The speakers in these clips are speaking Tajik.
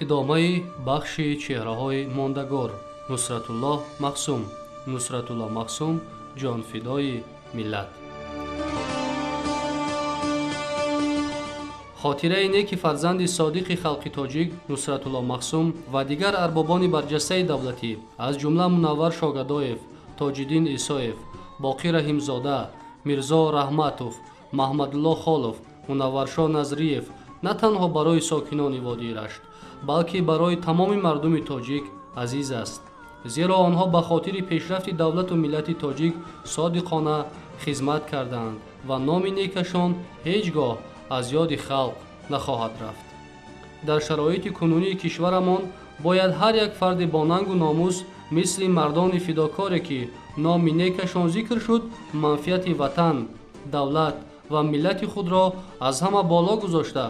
Идомаи бахши чеҳраҳои мондагор. Нусратуллоҳ Мақсум. Нусратуллоҳ Мақсум ҷонфидои миллат. Хотираи неки фарзанди содиқи халқи тоҷик Нусратуллоҳ Мақсум ва дигар арбобони барҷастаи давлатӣ, аз ҷумла Мунаввар Шогадоев, Тоҷиддин Исоев, Боқӣ Раҳимзода, Мирзо Раҳматов, Маҳмадуллоҳ Холов, Мунавваршоҳ Назриев на танҳо барои сокинони водии Рашт, балки барои тамоми мардуми тоҷик азиз аст. Зеро онҳо ба хотири пешрафти давлату миллати тоҷик содиқона хизмат карданд ва номи некашон ҳеҷ гоҳ аз ёди халқ нахоҳад рафт. Дар шароити кунунии кишварамон бояд ҳар як фарди бонангу номус мисли мардони фидокоре, ки номи некашон зикр шуд, манфиати ватан, давлат ва миллати худро аз ҳама боло гузошта,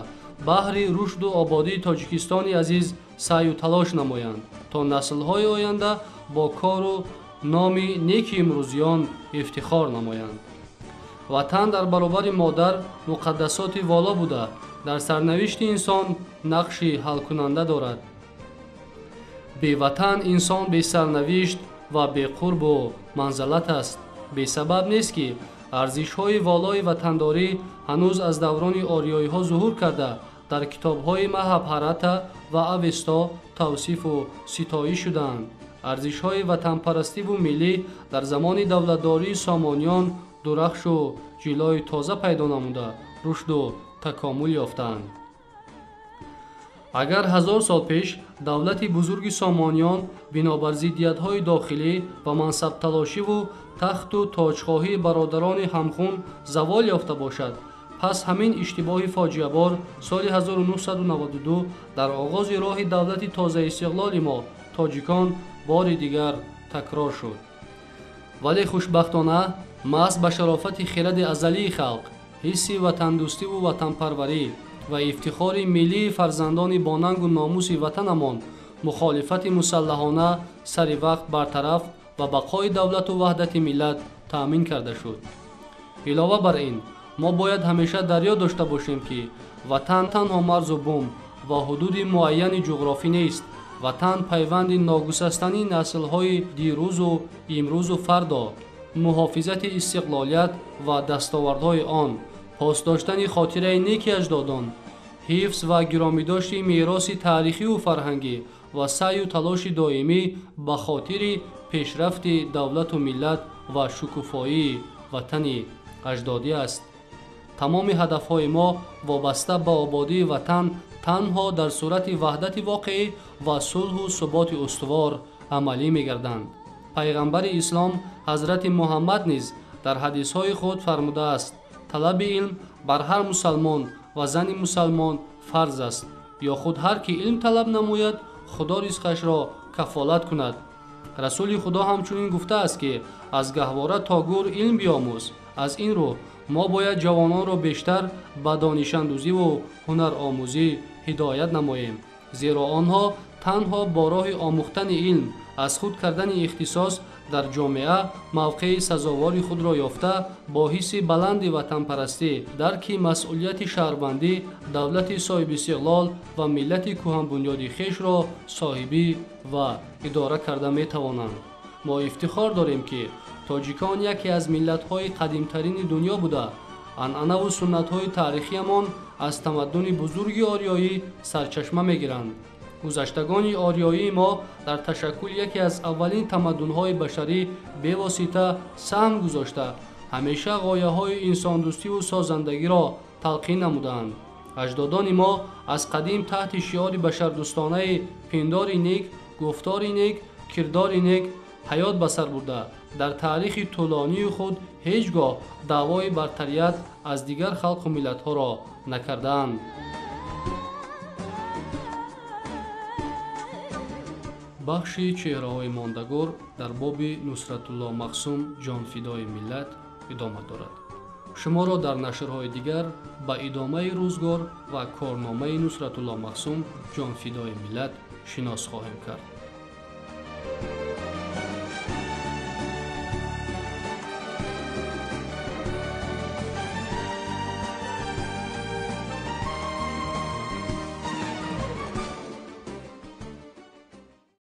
баҳри рушду ободии Тоҷикистони азиз саъю талош намоянд, то наслҳои оянда бо кору номи неки имрӯзиён ифтихор намоянд. Ватан дар баробари модар муқаддасоти воло буда, дар сарнавишти инсон нақши ҳалкунанда дорад. Беватан инсон бесарнавишт ва беқурбу манзалат аст. Бесабаб нест, ки арзишҳои волои ватандорӣ ҳанӯз аз даврони ориёиҳо зуҳур карда, дар китобҳои Маҳабҳарата ва Авесто тавсифу ситоӣ шудаанд. Арзишҳои ватанпарастиву миллӣ дар замони давлатдории Сомониён дурахшу ҷилои тоза пайдо намуда, рушду такомул ёфтаанд. Агар 1000 сол пеш давлати бузурги Сомониён бинобар зиддиятҳои дохилӣ ва мансабталошиву тахту тоҷхоҳии бародарони ҳамхун завол ёфта бошад, пас ҳамин иштибоҳи фоҷиабор соли 1992 дар оғози роҳи давлати тозаистиқлоли мо тоҷикон бори дигар такрор шуд. Вале хушбахтона, маҳз ба шарофати хиради азалии халқ, ҳисси ватандӯстиву ватанпарварӣ ва ифтихори миллии фарзандони бонангу номуси ватанамон мухолифати мусаллаҳона сари вақт бартараф ва бақои давлату ваҳдати миллат таъмин карда шуд. Илова бар ин, мо бояд ҳамеша дар ёд дошта бошем, ки ватан танҳо марзу бум ва ҳудуди муайяни ҷуғрофӣ нест. Ватан пайванди ногусастании наслҳои дирӯзу имрӯзу фардо, муҳофизати истиқлолият ва дастовардҳои он, пос доштани хотираи неки аҷдодон, ҳифз ва гиромидошти мероси таърихиву фарҳангӣ ва саъю талоши доимӣ ба хотири пешрафти давлату миллат ва шукуфоии ватани аҷдодӣ аст. Тамоми ҳадафҳои мо вобаста ба ободии ватан танҳо дар сурати ваҳдати воқеӣ ва сулҳу суботи устувор амалӣ мегарданд. Пайғамбари ислом ҳазрати Муҳаммад низ дар ҳадисҳои худ фармудааст: талаби илм бар ҳар мусалмон ва зани мусалмон фарз аст, ё худ ҳар ки илм талаб намояд, Худо ризқашро кафолат кунад. Расули Худо ҳамчунин гуфтааст, ки аз гаҳвора то гур илм биомӯз. Аз ин рӯ мо бояд ҷавононро бештар ба донишандӯзиву ҳунаромӯзӣ ҳидоят намоем, зеро онҳо танҳо бо роҳи омӯхтани илм, аз худ кардани ихтисос дар ҷомеа мавқеи сазовори худро ёфта, бо ҳисси баланди ватанпарастӣ, дарки масъулияти шаҳрвандӣ, давлати соҳибистиқлол ва миллати кӯҳанбунёди хешро соҳибӣ ва идора карда метавонанд. Мо ифтихор дорем, ки тоҷикон яке аз миллатҳои қадимтарини дунё буда, анъанаву суннатҳои таърихиамон аз тамаддуни бузурги ориёӣ сарчашма мегиранд. Гузаштагони ориёии мо дар ташаккули яке аз аввалин тамаддунҳои башарӣ бевосита саҳм гузошта, ҳамеша ғояҳои инсондӯстиву созандагиро талқин намудаанд. Аҷдодони мо аз қадим таҳти шиори башардӯстонаи пиндори нек, гуфтори нек, кирдори нек ҳаёт ба сар бурда, дар таърихи тӯлонии худ ҳеҷ гоҳ даъвои бартарият аз дигар халқу миллатҳоро накардаанд. Бахши чеҳраҳои мондагор дар боби Нусратулло Мақсум ҷонфидои миллат идома дорад. Шуморо дар нашрҳои дигар ба идомаи рӯзгор ва корномаи Нусратулло Мақсум ҷонфидои миллат шинос хоҳем кард.